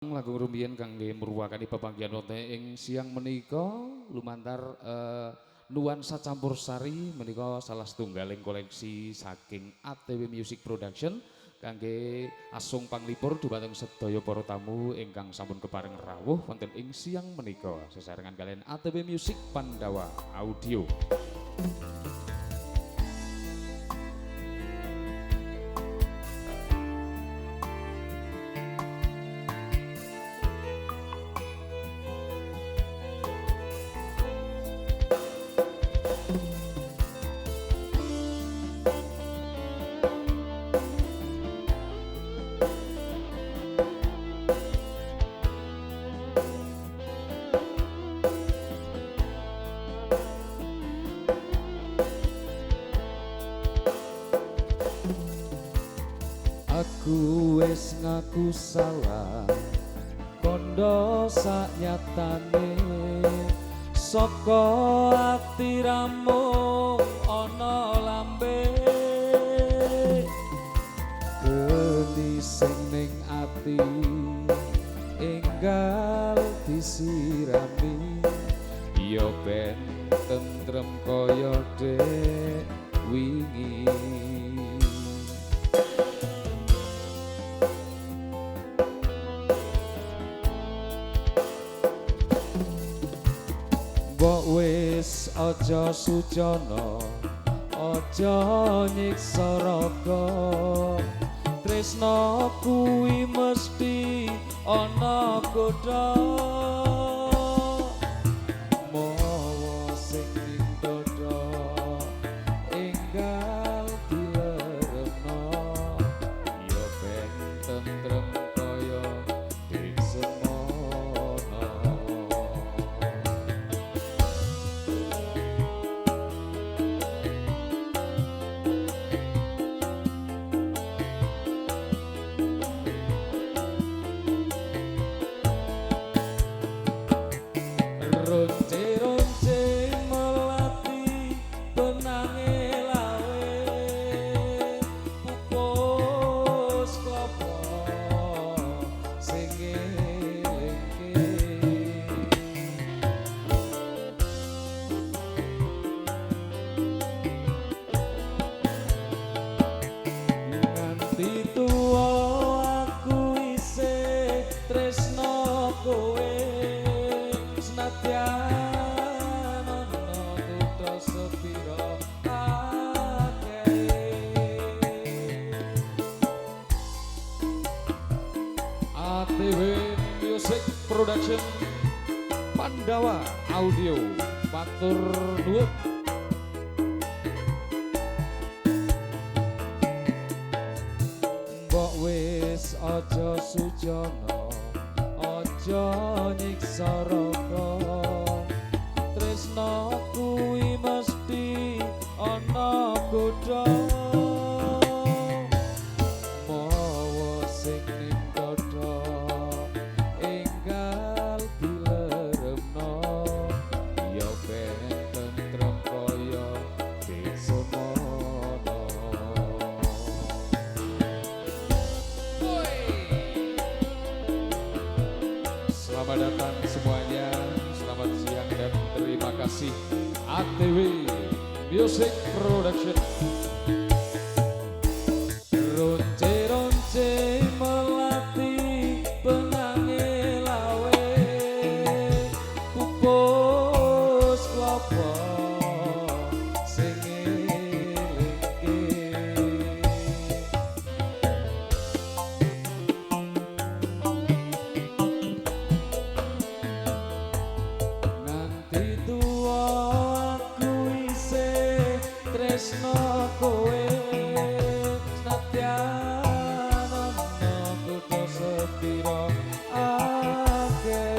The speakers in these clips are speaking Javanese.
Langkung rumiyin kangge murwakani pepanggihan wonten ing siang menika lumantar nuansa campur sari menika salah setunggaling koleksi saking ATW Music Production kangge asung panglipur dumateng sedaya para tamu ingkang sampun kepareng rawuh wonten ing siang menika sesarengan kaliyan ATW Music Pandawa Audio. Aku wis ngaku salah kondo saknyatane saka ati ramung ana lambe geni sing ning ati enggal disirami ya ben tentrem kaya dek wingi. Mbok wis aja sucana, aja nyiksa raga, tresna kuwi mesti ana godha. Mawa sing ning dada enggal dileremno, ya ben tentrem kaya dek semono. Ronce-ronce melati benange lawe pupus klopo sing ngelingke. Nganti tuwa aku isih tresno kowe senadyan ana kutha sepira akeh. ATW Music Production Pandawa Audio matur nuwun. Mbok wis aja sujana, aja nyiksa raga, tresna kuwi mesti ana godha. Mawa sing ning dada enggal dileremno, ya ben tentrem kaya dek semono. Selamat datang semuanya, selamat siang dan terima kasih ATW Music Production. Ronce-ronce melati benange lawe pupus klopo sing ngelingke. Nganti tuwa aku isih tresno kowe senadyan ana kutha sepira akeh.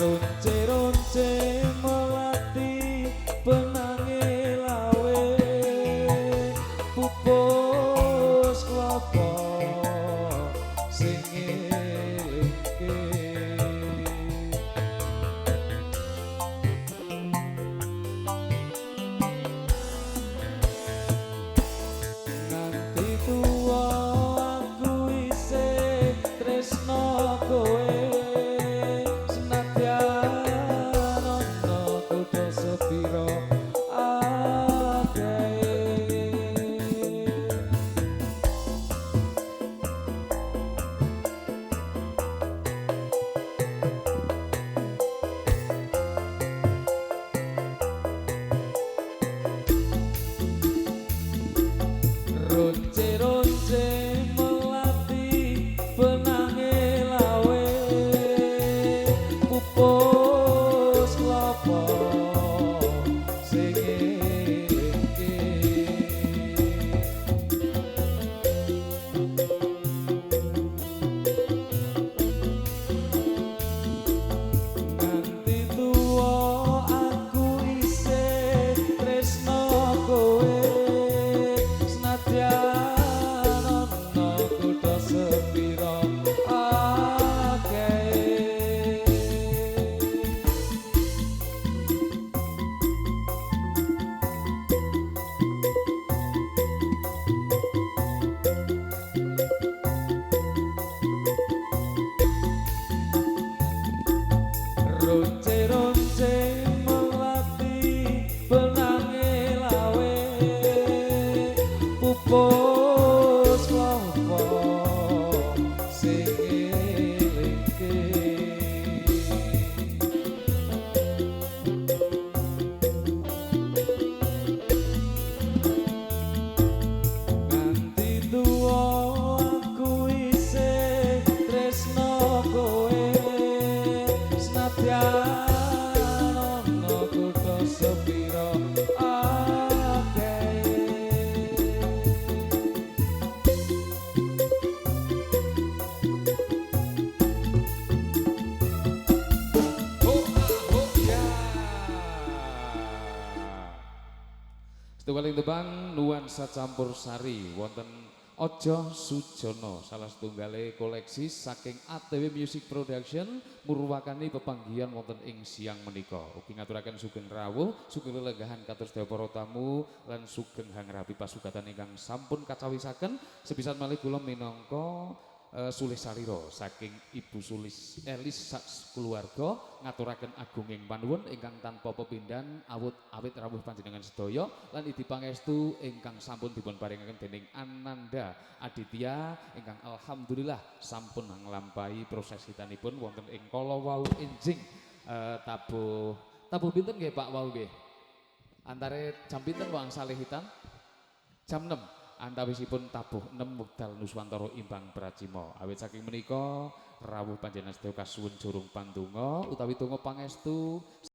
Ronce-ronce melati benange lawe pupus klopo sing ngelingke. Nganti tuwa aku isih tresno Setunggaling tembang nuansa campur sari wonten Ojo Sujono, salah setunggale koleksi saking ATW Music Production murwakani pepanggihan wonten ing siang menika. Ugi ngaturaken sugeng rawuh, sugeng lelenggahan katur sedaya para tamu lan sugeng hangrapi pasugatan ingkang sampun kacawisaken. Sepisan malih kula minangka Sulis Salira saking Ibu Sulis Elis sak keluarga ngaturaken agunging panuwun ingkang tanpa pepindhan awut awit rawuh panjenengan sedaya lan idi pangestu ingkang sampun dipun paringaken dening Ananda Aditya ingkang alhamdulillah sampun nglampahi proses hitanipun wonten ing kala wau enjing tabuh tabuh pinten nggih, Pak, wau nggih? Antare jam pinten wangsale hitan? Jam 6. Antawisipun tabuh 6 wekdal nuswantara imbang pracima. Awit saking menika rawuh panjenengan sedaya kasuwun jurung pandonga utawi donga pangestu.